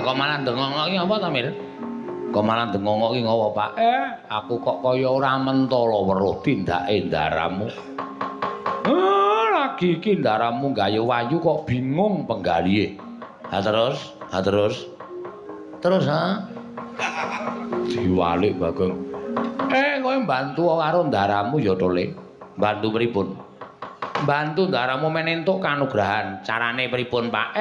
Kok malah ndengongok iki apa to, Mir? Kok malah ndengongok iki ngopo, Pak? Aku kok kaya ora mentala weruh tindake ndaramu. Lagi iki ndaramu gawe wayu kok bingung penggalihe. Ha terus? Ha terus? Terus ha? Diwalik Bagong. Kowe mbantu karo ndaramu ya to, Le? Mbantu pripun? Mbantu ndaramu men entuk kanugrahan. Carane pripun, Pak?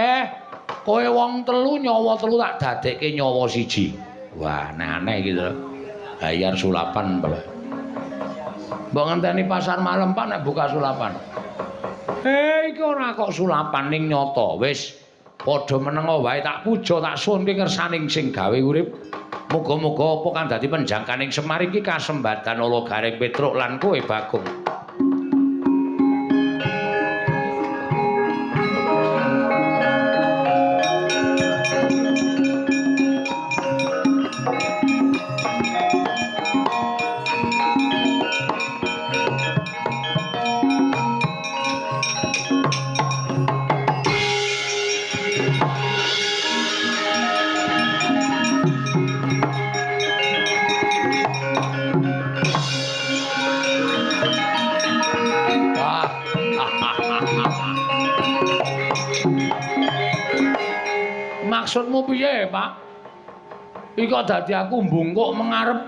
Kowe wong telu nyawa telu tak dadekke nyawa siji. Wah, aneh-aneh iki to. Bayar sulapan, Pak. Mbok ngenteni pasar malam, Pak, nek buka sulapan. Iki ora kok sulapan ning nyata. Wis padha menengo wae tak puja tak suwunke ngersaning sing gawe urip. Muga-muga apa kang dadi penjangkaning Semar iki kasembadan ala Gareng Petruk lan kowe Bagong. Maksudmu piye, Pak? Iki kok dadi aku mbungkuk mengarep.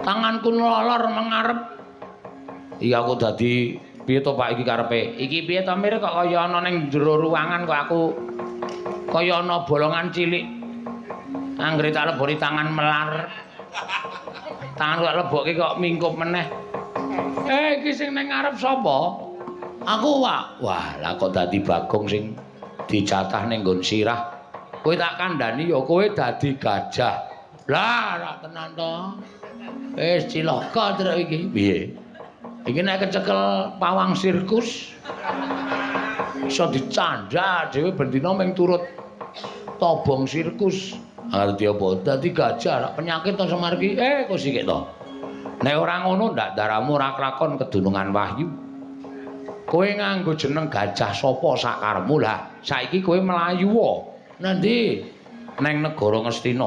Tanganku nlolor mengarep. Iki aku dadi piye to, Pak, iki karepe? Iki piye to, Mir, kok kaya ana ning jero ruangan kok aku kaya ana bolongan cilik. Anggere tak leboni tangan melar. Tangan kok lebokke kok mingkup meneh. Iki sing ning ngarep sapa? Aku, Pak. Wah, lah kok dadi Bagong sing dijatah ning nggon sirah. Kowe tak kandhani ya kowe dadi gajah. Lah, ora tenan to. Wis cilaka truk iki. Piye? Iki nek kecekel pawang sirkus iso dicandhak dhewe bendina mung turut tobong sirkus. Ngerti apa? Dadi gajah rak penyakit to Semar iki. Kok sikik to. Nek ora ngono ndak daramu ora klakon kedunungan wahyu. Kowe nganggo jeneng gajah sapa sakarepmu lah. Saiki kowe mlayu wae. Nanti neng negara Ngastina.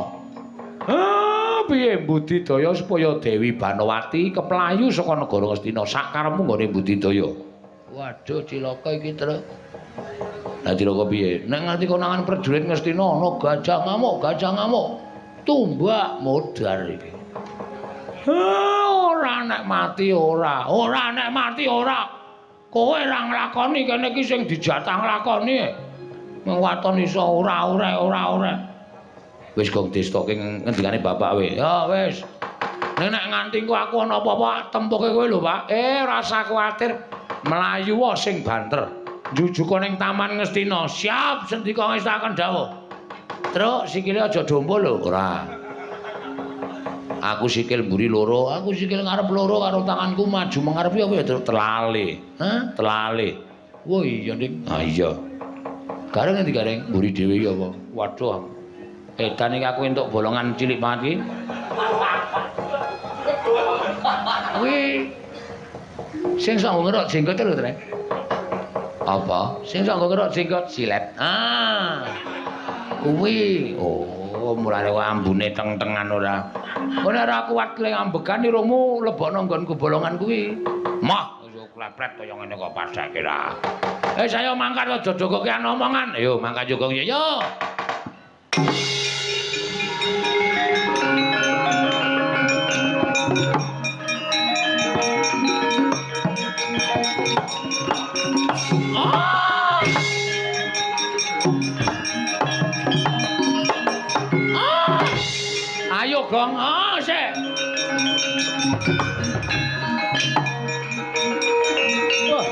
Piye budidaya supaya Dewi Banowati keplayu saka negara Ngastina sakarepmu nggone budidaya. Waduh cilaka iki, Truk. Lah cilaka piye? Nek nganti konangan prajurit Ngastina ana gajah ngamuk, gajah ngamuk. Tumbak modar iki. Ora nek mati ora, ora nek mati ora. Kowe ora nglakoni kene iki sing dijatah nglakoni. Mung waton iso ora ora ora ora. Wis gong distoke ngendikane bapak we. Ya wis. Nek nek nganti engko aku ana apa-apa tempuke kowe lho, Pak. Rasa kuwatir. Mlayu wae sing banter. Njujuka ning Taman Ngastina. Siap sendika ngestaken dawuh. Truk sikile aja dompo lho. Ora. Aku sikil mburi loro, aku sikil ngarep loro karo tanganku maju mengarep apa ya Truk telale. Hah? Telale. Wah iya, Dik. Ha iya. Gareng endi Gareng? Mburi dhewe iki apa? Waduh. Edan iki aku entuk bolongan cilik banget iki. Kuwi sing sok ngerok jenggot lho, Trek. Apa? Sing sok ngerok jenggot silet. Ah. Kuwi. Oh, mulane kok ambune teng-tengan ora. Kowe ora kuat le ambegan irungmu lebokno nggonku bolongan kuwi. Mah, yo klepret kaya ngene kok padake ra. Saya mangkat aja jogokean omongan. Ayo mangkat jogong yo. Ayo gong, sik. Wah.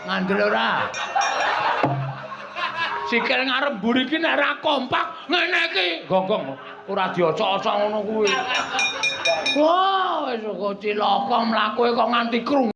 Ngandel ora? Sikil ngarep mburi iki nek ora kompak ngene iki. Gonggong ora diocok-ocok ngono kuwi. Wah, wis kok cilaka mlakuke kok nganti krungu.